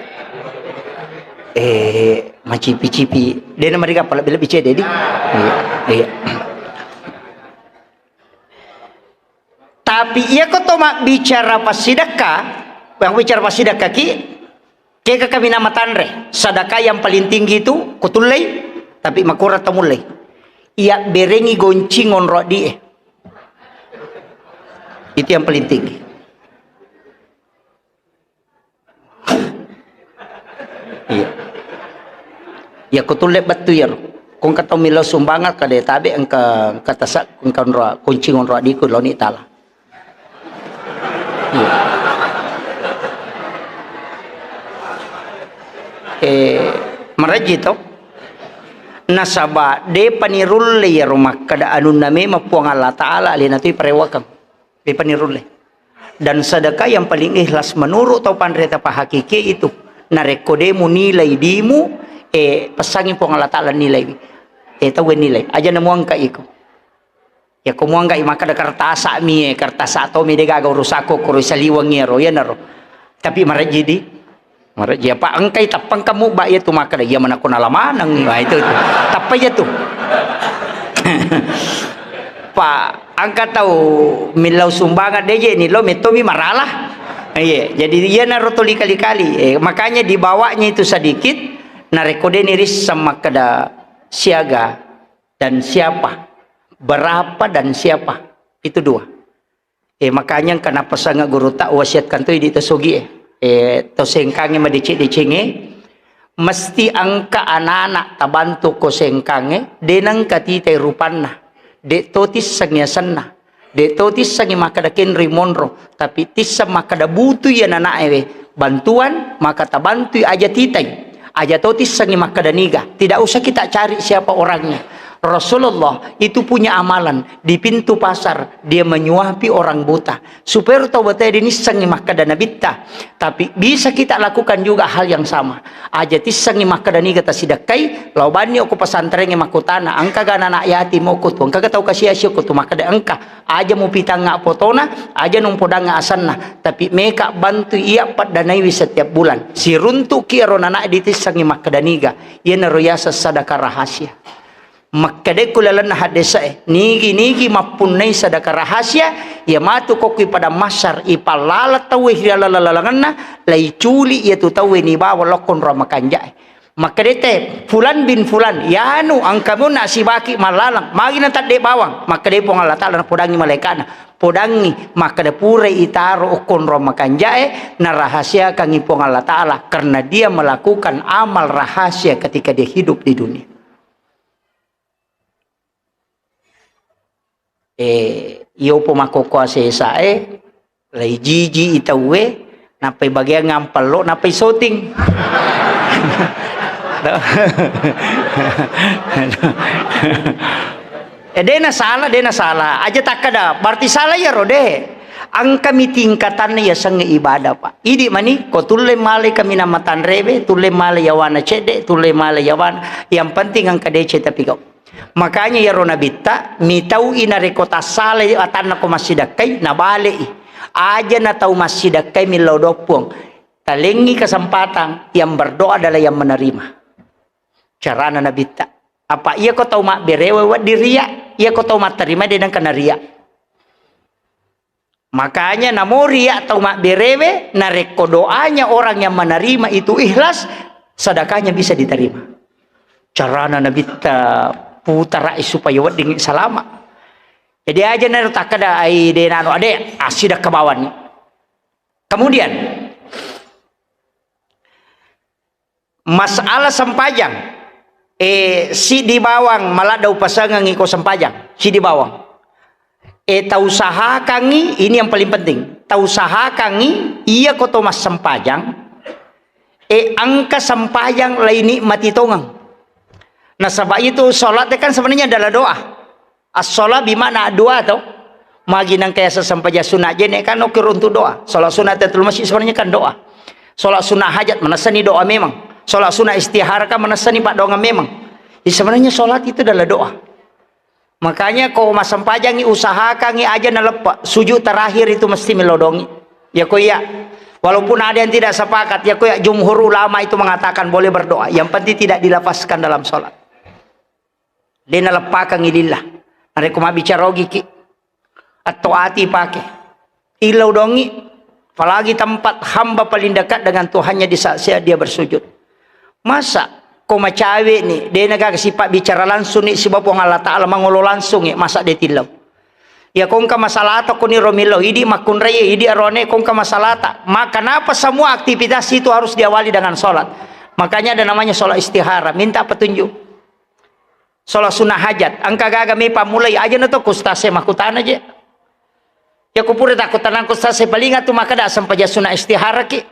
Eh, macipi-cipi. Dena mariga pala bela bice dedi. Iya, iya. Tapi iya ko to mabbicara passidekka, yang bicara passidekka ki, Kega kami nama tanre, sedekah yang paling tinggi itu kutullei, tapi makurang tamullei. Iya berengi goncing onro addi e. Itu yang paling tinggi. Iya. Ya kutulle bettu ya. Kong katau milo sumbangan kade tabe engka, engka tasak, engka onro, goncing onro addiku loni tala. Iya. Eh, marejji to. Nasaba depa nirulle iyaro makkeda anunna memang Puang Allah Ta'ala alena tu iparewakeng. Depa nirulle. Dan sedekah yang paling ikhlas menurut tau panrita pahakiki itu. Narekko de munilai dimu, eh, pesangi Puang Allah Ta'ala nilai. Eh, tau nilai. Aja namuangka iko. Ya, ko muangga'i makkeda kertasa mi, eh, kertasa to mi de gaga urusakku, kuro saliweng iyaro, iyanaro. Tapi marejji di, marejji apa engkai tappang kamu ba iya tu makkeda, iya manakko nala maneng, wah, itu, itu. Tappa iya tu. Pa, engka tau millau sumbangan deje ni lo metto mi marala. Iya, jadi iyanaro tuli kali-kali. Eh, makanya dibawanya itu sedikit, narekko de ni risseng makkeda siaga dan siapa, berapa dan siapa. Itu dua. Eh, makanya engka napasanga guru tak wasiatkan tu idi to sogi e. Eh, to sengkange madeceng-decengnge, mesti engka anak-anak tabantu ko sengkange, de nengka titai rupanna, de to tisseng yasenna. De to tissengi makkeda kenri monro, tapi tisseng makkeda butui anana'e we bantuan, maka tabantui aja titai. Aja to tissengi makkeda niga. Tidak usah kita cari siapa orangnya. Rasulullah itu punya amalan di pintu pasar, dia menyuapi orang buta. Supaya tau batae dinissengi makkeda nabitta. Tapi bisa kita lakukan juga hal yang sama. Aja tissengi makkeda niga tasidekkai, lao banni okko pesantrengnge makkutana, engkaga anak yatim okko tu, engkaga tau kasiasi okko tu, makkeda engka. Aja mupitangnga fotona, aja numpodangnga asenna, tapi meka bantu iya paddanaiwi setiap bulan. Siruntuki ero nana ditissengi makkeda niga, iyanaro yaseng sadaka rahasia. Makkedekku lalenna haddese'e, nigi-nigi mappunnai sadaka rahasia, iya matu kokkui padang mahsyar, ipallala tauwe ri laleng-lalengenna, laiculi iyatu tauwe nibawa lokko nro makanja'e. Makkedai te, "Fulan bin Fulan, yanu engka monna sibaki mallaleng, magi natedde bawang?" Makkedai Puang Allah Ta'ala, napodangngi malaika'na, "Podangngi, makkeda purai itaro okkonrong makanjae, narahasiakangngi Puang Allah Ta'ala karena dia melakukan amal rahasia ketika dia hidup di dunia." Eh, iyopo makkokkoe sesae, lai jiji i tauwe, nappai bagiang ngampello, nappai syuting. Eh, dena salah, dena salah. Aja takkeda, berarti salah iyaro, de. Engkami tingkatanna yasengnge ibadah, Pak. Idi mani, ko tulle male kaminang matanrewe, tulle male yawana cedde, tulle male yawana. Yang penting engka deceng tapi kau. Makanya iyaro nabitta, mitau'i narekko tassalai atanna ko massidekkai, nabale'i. Aja na tau massidekkai millau doang Puang. Talengngi kesempatan, yang berdoa adalah yang menerima. Carana nabitta. Apa iya ko tau mabberewe wedding ria, iya ko tau matterima de nengka naria. Makanya namo ria tau mabberewe, narekko doanya orang yang menerima itu ikhlas, sedekahnya bisa diterima. Carana nabitta putara'i supaya wedding salama. Jadi aja nero takkeda ai de nano ade asidekka bawang. Kemudian masalah sempajang, eh, siddi bawang maladda upasengengngi ko sempajang, siddi bawang. Eh, tausahakangngi, ini yang paling penting, tausahakangngi iya ko to massempajang, eh, engka sempajang lai nikmati tongeng. Nasaba itu sholat kan sebenarnya adalah doa. As-sholat bimakna doa to. Magi nengka yaseng sempajang sunat jenne kan okko runtu doa. Sholat sunat tahiyatul masjid sebenarnya kan doa. Sholat sunat hajat manessani doa memang. Sholat sunat istihara kan manessani paddoangeng memang. Jadi sebenarnya sholat itu adalah doa. Makanya ko massempajangngi usahakangngi aja naleppe. Sujud terakhir itu mesti melodongi. Ya ko iya. Walaupun ada yang tidak sepakat, ya ko iya jumhur ulama itu mengatakan boleh berdoa. Yang penting tidak dilafazkan dalam sholat. De naleppakengngi lillah. Narekko mabbicara ogiki, atau ati pake. Illau dongi, apalagi tempat hamba paling dekat dengan Tuhannya di saat saya dia bersujud. Masa ko macawe ni, de naga sifat bicara langsung ni siba Puang Allah Ta'ala mangolo langsung ni, masa de tillau. Ya kongka masalah to koni romillau, idi makkunrai, idi arone kongka masalah ta. Maka kenapa semua aktivitas itu harus diawali dengan sholat? Makanya ada namanya sholat istihara, minta petunjuk. Sholat sunnah hajat, engka gaga me pammulai, aja na to ku ustaz e makkutana je. Ya ku pura takkutanang ku ustaz e, paling atu makkeda sempajang sunnah istihara ki.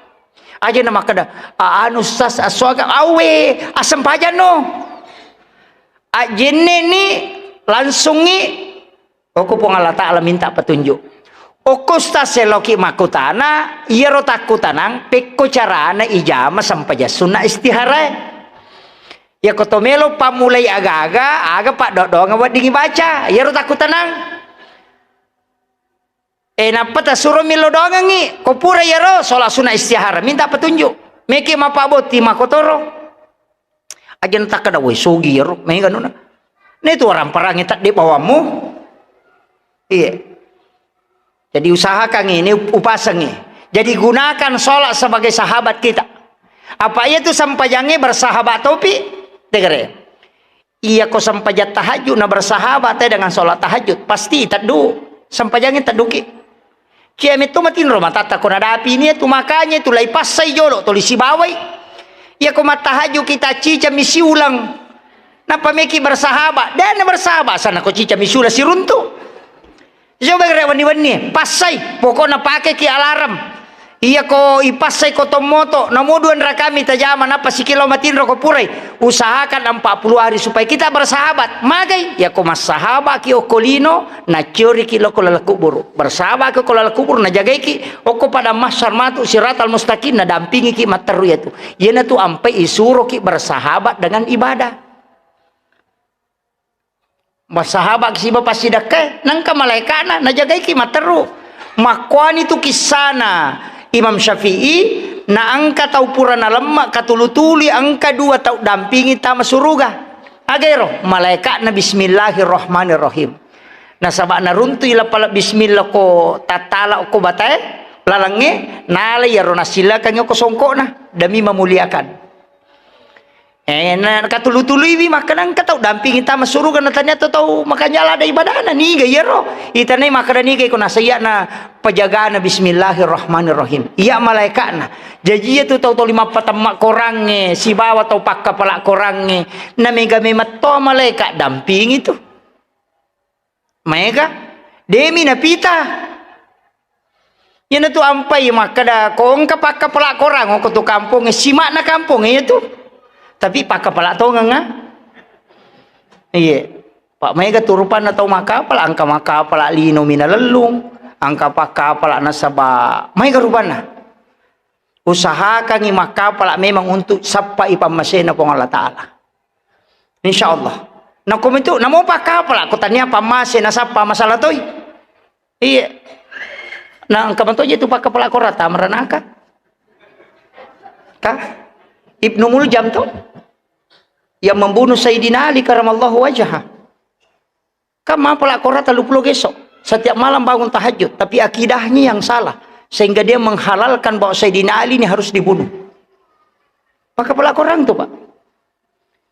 Aja na makkeda, "A-, anu ustaz, aswaga awe, asempajang no." Ajenne ni langsungi, okko Puang Allah Ta'ala minta petunjuk. Okko ustaz e loki makkutana, iyaro takkutanang, pekko carana ijama sempajang sunnah istihara e. Iyako to melo pammulai aga-aga, aga paddoa-doangeng weddingngi baca, iyaro takkutanang. E, nappa tasuro millau doangengngi, ko pura iyaro sholat sunnah istihara, minta petunjuk. Meki mappabotti makotoro. Aja na takkeda, "Woi, sugi iyaro, mega nuna." Netu orang perangi tadde bawammu. Iya. Jadi usahakan ini, up-, upasengi. Jadi gunakan sholat sebagai sahabat kita. Apa iya tu sempajangnge bersahabat topi? Tegere. Iya ko sempajang tahajud na bersahabat te dengan sholat tahajud. Pasti teddu. Sempajangnge tedduki. Cia metto matinro matatta ko nadapi ini tu makanya tu lai passai jolo toli sibawai. Iya ko mattahajud kita cica misi ulang. Napa meki bersahabat? Dan bersahabat sana ko cica misi ulang siruntu. Coba gere wenni-wenni, passai, pokokna pakeki alarm. Iya ko ipassai ko tommoto, namo dua rakami tajama, nappa sikilo matinro ko purai. Usahakan empat puluh hari supaya kita bersahabat. Magai, iya ko massahabaki okko lino, nacioriki lokko laleng kuburu. Bersahabaki okko laleng kuburu, najagaiki okko padang mahsyar matu siratal mustaqim, nadampingiki matteru iyatu. Iyanatu ampai isuroki bersahabat dengan ibadah. Massahabaki siba passidekkae, nengka malaeka'na najagaiki matteru. Makkuani tu kissana Imam Syafi'i, na engka tau pura nalemma katulu-tului engka dua tau dampingi tama suruga. Aga ero? Malaeka'na bismillahirrahmanirrahim. Nasaba naruntui lapala bismillah ko tattala ko batae lalengnge, nalai iyaro nassilakangngi ko songkokna demi memuliakan. Eh, na katulu-tuluiwi makkeda engka tau dampingi tama suruga, na tania tau, tau makanja lada ibadana, niga iyaro? Itanai makkeda niga iko nasaiya na pejagana bismillahirrahmanirrahim. Iya malaeka'na. Jaji iya tu tau-tau lima patamma korangnge, sibawa tau pakkapala korangnge, na mega memetto malaeka dampingi tu. Maega, demi napita. Iyanatu ampai makkeda, ko engka pakkapala korang, ko tu kampongnge, sima'na kampongnge iya tu. Tapi pakkapala tongeng, ah. Iya. Pak, maega tu rupanna tau makkapala, engka makkapala lino minalellung, engka pakkapala nasaba maega rupanna. Usahakangi makkapala memang untuk sappai pammasena Puang Allah Ta'ala. Insya Allah. Nako itu, namo pakkapala, ko tania pammase nasappa masalah toi. Iya. Nah, engka matoje tu pakkapala korata meranaka. Ka? Ibnu Muljam tu. Yang membunuh Sayyidina Ali karamallahu wajhah. Kan mapala korang tellu pulo geso. Setiap malam bangun tahajud, tapi akidahnya yang salah. Sehingga dia menghalalkan bahwa Sayyidina Ali ini harus dibunuh. Pakkapala korang tu, Pak.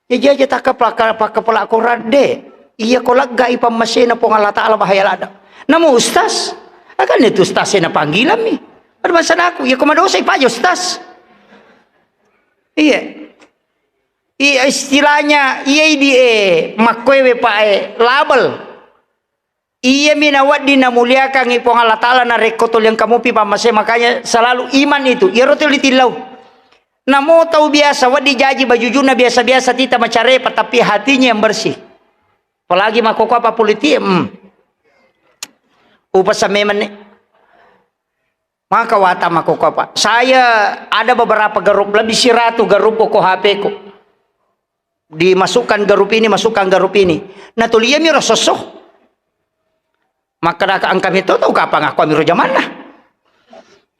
Ya, aja takka paka-, pakkapala korang, de. Iya ko lega ipammasena Puang Allah Ta'ala bahaya lada. Namu ustaz, akan itu ustaz na panggilan mi. Ada bahasa aku, ya ko madosa ipaja ustaz. Iya. Iya, istilahnya, iya idi, eh, makkoewe, Pak, eh, label. Iya mi nawedding namuliakangi Puang Allah Ta'ala narekko tuli engka mupi pammase, makanya selalu iman itu. Iyaro tuli tillau. Namo tau biasa, wedding jaji bajujunna biasa-biasa tita macarepa, tapi hatinya yang bersih. Apalagi makkokkoe apa politik, hmm. Upasa memang nih. Maka wata makkokkoe apa. Saya ada beberapa grup, lebih siratu grup ko H P-ku. Dimasukkan grup ini, masukkan grup ini. Nah, tuliami ro sosso. Makkadaka engka mito tau kapang aku amiro jamanna.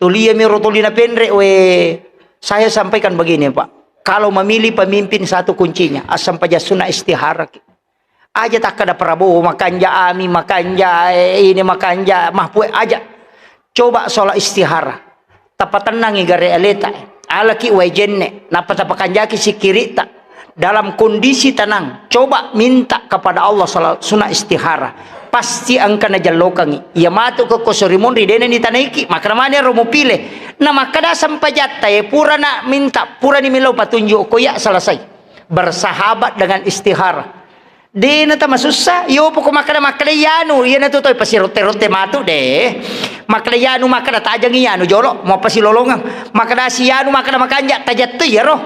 Tuliami ro tuli na penre, we, saya sampaikan begini, Pak. Kalau memilih pemimpin satu kuncinya, asam paja sunna istihara. Aja takkada Prabowo makanja, Amin makanja, eh, ini makanja, Mahfud aja. Coba sholat istihara. Tapatennangi gare aleta. Alaki wae jenne, nappa tapakanjaki sikkiritta. Dalam kondisi tenang, coba minta kepada Allah sholat sunnah istihara. Pasti engka najellokangi. Iya matu ke kosori monri dena ni tanaiki, makana mani ro mupile. Na makkada sempajatta, eh, pura na minta, pura ni melo patunjuk ko ya selesai. Bersahabat dengan istihara. Dena tamasussa, yo poko makkada, makkada iyanu, iyana tu toi pasirotte-rotte matu de. Makkada iyanu, makkada tajangi iyanu jolo, mau pasilolongeng. Makkada si iyanu, makkada makanja, tajattu iyaro.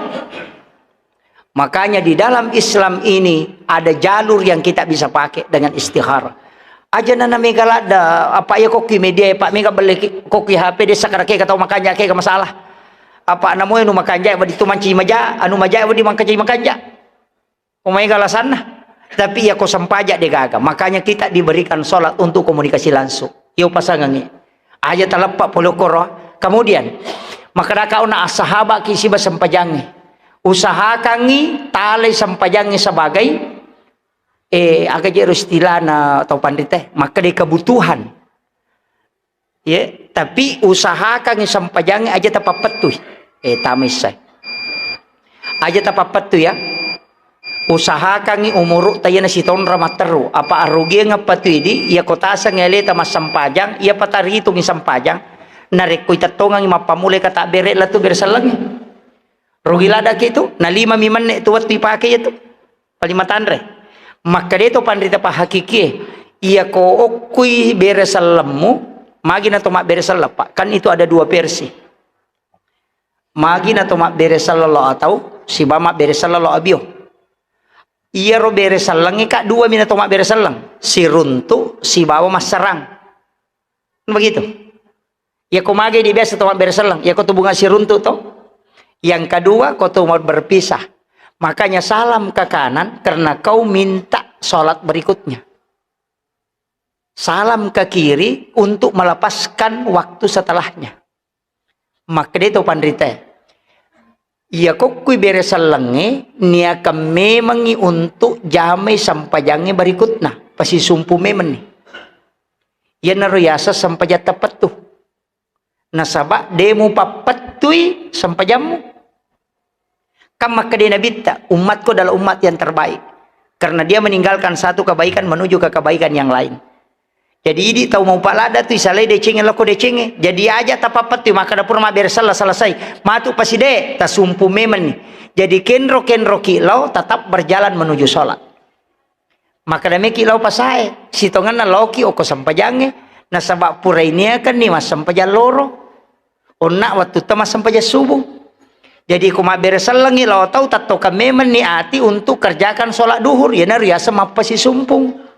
Makanya di dalam Islam ini ada jalur yang kita bisa pakai dengan istihara. Aja nana mega ladda, apa iya kokki media, Pak, mega belle ki-, kokki H P desa kada kega tau makanja kega masalah. Apa namoe nu makanja, wadi tu manci maja, anu maja, wadi mangkaji makanja. Ko maega alasanna. Tapi iya ko sempaja de gaga. Makanya kita diberikan sholat untuk komunikasi langsung. Iyo pasangangi. Aja taleppa pole koro. Kemudian, makkadaka ona assahabaki siba sempajangi. Usahakangi talai sempajangi sebagai, eh, aga jero istilahna tau panrita, makkeda kebutuhan. Ye, tapi usahakangi sempajangi aja tapappettui. Eh, tamaissai. Aja tapappettui ya. Usahakangi umuru tayana sitonra matteru. Apa arugiang apa tu idi, iya kotaseng aleta massempajang, iya pataritungi sempajang. Narekko itettongangi mappammulai kata bere latu bere sellengi. Rugi ladaki tu, na lima mi menne tu wettu ipake iya tu. Paling matanre. Makkeda to panrita pahakikie, iya ko okkui bere sellemmu, magi na to mabbere selleng, Pak. Kan itu ada dua versi. Magi na to mabbere selleng lo atau siba mabbere selleng lo abio. Iyaro bere sellengnge, Kak, dua mi na to mabbere selleng. Siruntu sibawa masserang. Begitu. Iya ko mage di biasa to mabbere selleng, iya ko tu bunga siruntu to. Yang kedua, ko tu mau berpisah. Makanya salam ke kanan karena kau minta sholat berikutnya. Salam ke kiri untuk melepaskan waktu setelahnya. Makkeda to panrita. Iya kokkui bere sellengnge niakan memengi untuk jamai sempajangnge berikutna. Pasisumpu memenni. Iyanaro yaseng sempajang tapettu. Nasaba de mupappettui sempajammu. Kan makkeda Nabitta, "Umatku adalah umat yang terbaik." Karena dia meninggalkan satu kebaikan menuju ke kebaikan yang lain. Jadi, idi tau maupa ladda tu isalai decengnge loko decengnge. Jadi, aja tapappettu makkeda pura mabbere sella selesai. Matu paside, tasumpu memenni. Jadi, kenro-kenroki lao tetap berjalan menuju sholat. Makkeda meki lao pasae, sitongenna laoki okko sempajangnge, nasaba pura iniakenni massempajang loro. Onna wattutta massempajang subuh. Jadi, ko mabbere sellengngi lao tau, tettokang memenni ati untuk kerjakan sholat duhur, iyanaro riaseng mappasisumpung.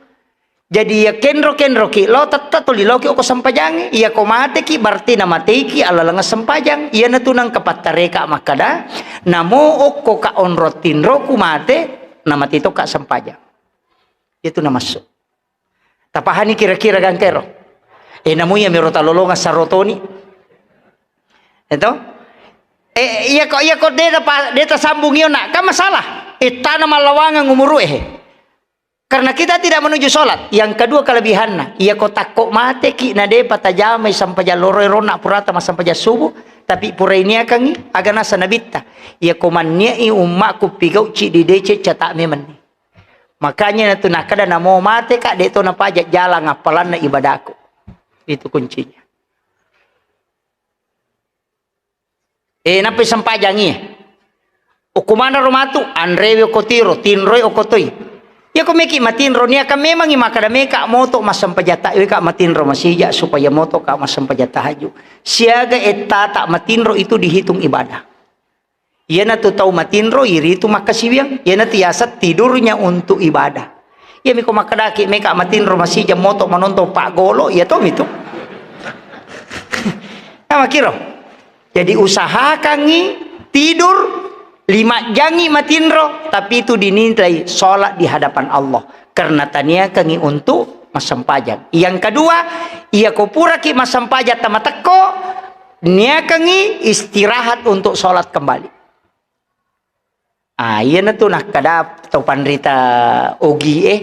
Jadi, iya kenro-kenroki lao, tette tuli laoki okko sempajangnge. Iya ko mateki, berarti namateiki alaleng sempajang. Iyanatu nengka pattareka makkeda, namo okko ka onrong tinroku mate, namate tokka sempajang. Itu namassu. Tapahani kira-kira gangkero? Eh, namu iya miro talolonga sarotoni. Eto? Eh, iya ko, iya ko de ta, de tasambung iyo nak, kan masalah. Eh, tana mallawangang umuru eh. Karena kita tidak menuju sholat. Yang kedua kelebihanna, iya ko takko mateki na de patajamai sempajang loro ronna purata massempajang subuh, tapi pura iniakangi, aga nasa nabitta. Iya ko manniai ummakku pigau cidi deceng cata memenni. Makanya natu nakkeda namo mate ka, de to napaja jalang appalanna ibadaku. Itu kuncinya. Eh, nappi sempajangi. Okko manaro matu, anrewe okko tiro, tinroi okko toi. Iya ko meki matinro, niaka memangi makkeda meka moto massempajang ta, weka matinro masija supaya moto ka massempajang tahajud. Siaga ettata matinro itu dihitung ibadah. Iyanatu tau matinro iritu makkasiwiang, iyanatu yaseng tidurnya untuk ibadah. Iyami ko makkedaki meka matinro masija moto manontong paggolo, iya tomi tu. Nah, makiro. Jadi usahakangi tidur lima jangi matinro, tapi itu dinilai sholat di hadapan Allah. Karena taniakangi untuk massempajang. Yang kedua, iya ko puraki massempajang tamatekko, niakangi istirahat untuk sholat kembali. Ah, iyanatu nakkeda tau panrita ogi e,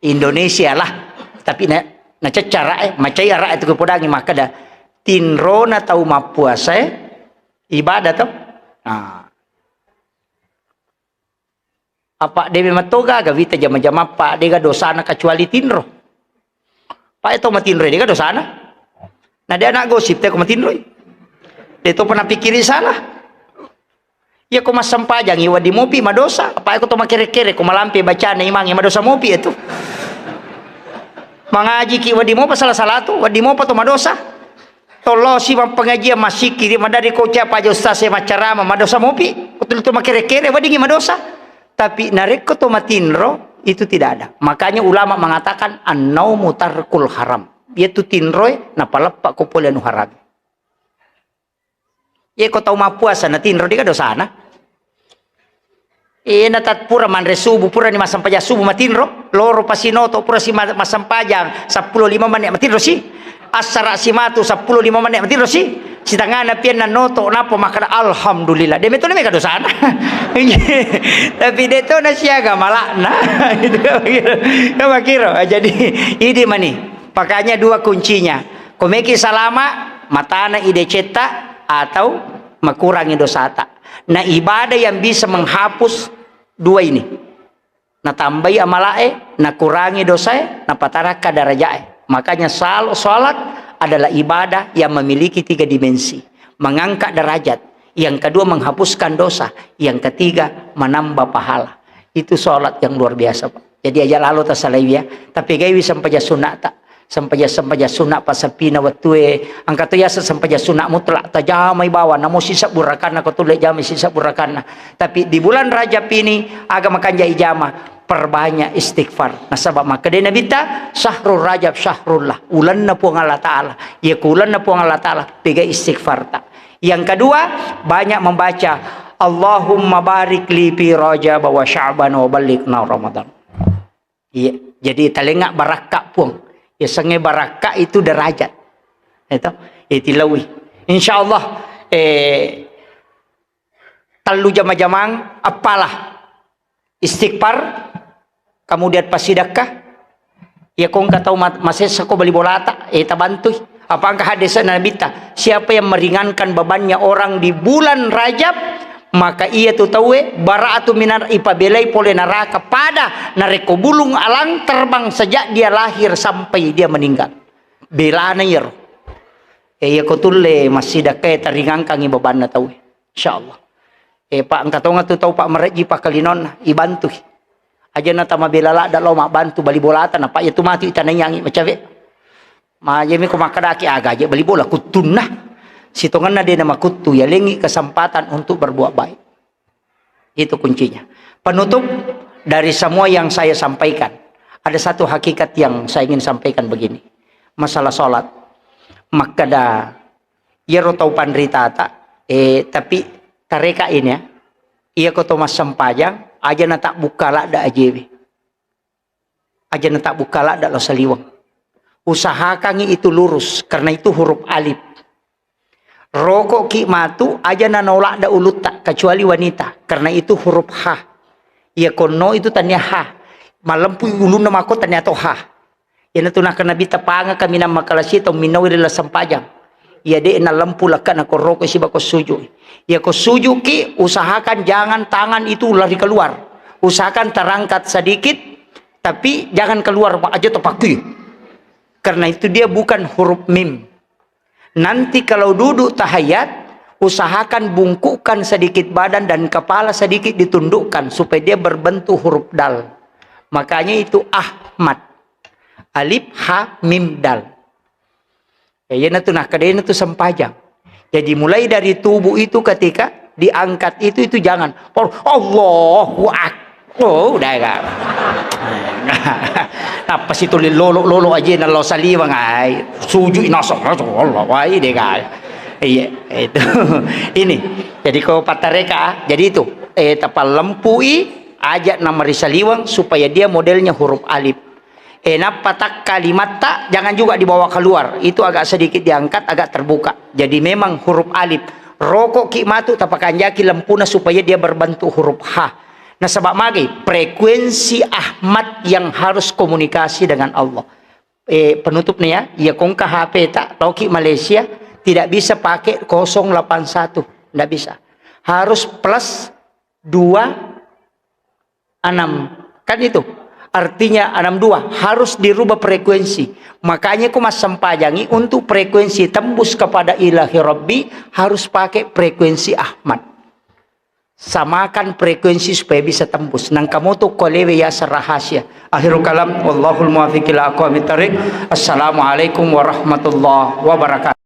Indonesia lah. Tapi na, naceccara e, macai ara e tu kepodangi makkeda, tinrona tau mappuasa e, ibadah to. Ah. Apa de memang toga ga wita jama-jama pa dega dosana kecuali tinro. Pa eto matinro dega dosana. Na de anak gosip te ko matinroi. De to pernah pikiri salah. Iya ko massempajangi wedding mopi madosa. Apa ko to makere-kere ko malampe bacana imangi madosa mopi itu. Mangajiki wedding mopa salah-salah tu, wedding mopa to madosa. Tollosi mappengajian, massikkiri, madari ko cia paja ustaz e maccarama, madosa mopi. Betul tu makere-kere, weddingi madosa. Tapi narekko to matinro, itu tidak ada. Makanya ulama mengatakan, "An-naumu tarkul haram." Yaitu tinroe napaleppa ko pole anu haram. Ye ko tau mappuasa natinro, dega dosana. Eh, natat pura manre subuh, purani massempajang subuh matinro, loro pasinoto, pura si ma-, massempajang seppulo lima menit matinro si. Assara simatu seppulo lima menit matinro si. Sitangana pianna noto, nappa makkeda, "Alhamdulillah." De metto mega dosana. Tapi de to nasiaga malakna. Itu makiro. Makiro. Jadi, idi mani. Makanya dua kuncinya. Ko meki salama, matana idecetta atau makurangi dosata. Nah, ibadah yang bisa menghapus dua ini. Natambai amalae, nakurangi dosae, napatarakka darajae. Makanya sal-, salat adalah ibadah yang memiliki tiga dimensi. Mengangkat derajat, yang kedua menghapuskan dosa, yang ketiga menambah pahala. Itu salat yang luar biasa, Pak. Jadi aja lalo tasalaiwi ya, tapi gaiwi sempajang sunnata. Sempajang-sempajang sunna passappina wettue, engka to yaseng sempajang sunna mutlak, tajamai bawang, namo sisebbu rakanna, ko tulle jamai sisebbu rakanna. Tapi di bulan Rajab ini, aga makanja ijama, perbanyak istighfar. Nasaba makkeda Nabitta, "Syahrul Rajab syahrullah," ulenna Puang Allah Ta'ala. Iya ku ulenna Puang Allah Ta'ala, pega istighfar ta. Yang kedua, banyak membaca, "Allahumma barik li fi Rajab wa Sya'ban wa ballighna Ramadan." Iya, jadi talenga barakka Puang. Yasengnge barakka itu derajat. Itu, itilawi. Insya Allah, eh, tellu jama-jamang, apalah. Istighfar, kemudian pasidakka. Iya ko engka tau ma-, masessa ko bali bolata, eh, tabantui. Apa engka hadis Nabitta, siapa yang meringankan bebannya orang di bulan Rajab, Maka iya tu tauwe, bara'atu minar, ipabelai pole naraka pada narekko bulung alang terbang sejak dia lahir sampai dia meninggal. Belana iyaro. E, iya ko tulle massidakkae taringangkangi babanna tauwe. Insyaallah. E, Pak, engka tonga tu tau, Pak, marejji pakkalinonna, ibantui. Aja na tamabela ladda lao mabbantu bali bolata, na, Pak, iya tu matu itanaiangi macawe. Ma, iya mi ko makkadaki aga aja bali bola kuttunna. Sitongenna de na makuttu, ya lengi kesempatan untuk berbuat baik. Itu kuncinya. Penutup dari semua yang saya sampaikan, ada satu hakikat yang saya ingin sampaikan begini. Masalah sholat. Makkada, iyaro tau panritata, eh, tapi tareka ini ya. Iya ko to massempajang, aja na tak buka ladda ajewe. Aja na tak buka ladda lo saliweng. Usahakangi itu lurus, karena itu huruf alif. Rokokki matu, aja na naoladda ulutta, kecuali wanita, karena itu huruf ha. Iya konno itu tania ha. Malempu ulunna mako tania to ha. Iyanatu nakkeda Nabitta, pangaka minang makalasi tau minnaui ri lasempajang. Iya de nalempu lekkana ko roko siba ko suju. Iya ko sujuki, usahakan jangan tangan itu lari keluar. Usahakan terangkat sedikit, tapi jangan keluar, Pak, aja tepakui. Karena itu dia bukan huruf mim. Nanti kalau duduk tahiyat, usahakan bungkukkan sedikit badan dan kepala sedikit ditundukkan supaya dia berbentuk huruf dal. Makanya itu Ahmad. Alif, ha, mim, dal. Ya, iya natu, nah, kedena tu sempajang. Jadi mulai dari tubuh itu ketika diangkat itu, itu jangan. Oh, Allahu Akbar. Oh, udah, Kak. Apa situ lolo-lolo aja na lo saliwang ai. Sujud nasab Allah wai deh, Kak. Iya, itu. Ini. Jadi ko patareka, jadi itu. Eh, tapallempui aja nama ri saliwang supaya dia modelnya huruf alif. Eh, nappa tak kalimatta jangan juga dibawa keluar. Itu agak sedikit diangkat, agak terbuka. Jadi memang huruf alif. Rokokki matu tapakanjaki lempuna supaya dia berbentuk huruf ha. Nasaba magai, frekuensi Ahmad yang harus komunikasi dengan Allah. Eh, penutup nih ya, iya kongka H P tak, tauki Malaysia, tidak bisa pakai kosong delapan satu, ndak bisa. Harus plus dua enam. Kan itu. Artinya enam dua harus dirubah frekuensi. Makanya ku massempajangi untuk frekuensi tembus kepada Ilahi Rabbi harus pakai frekuensi Ahmad. Samakan frekuensi supaya bisa tembus. Nangka moto ko lewe yaseng rahasia. Akhirul kalam, wallahul muwaffiq ila aqwamit thariq. Assalamualaikum warahmatullahi wabarakatuh.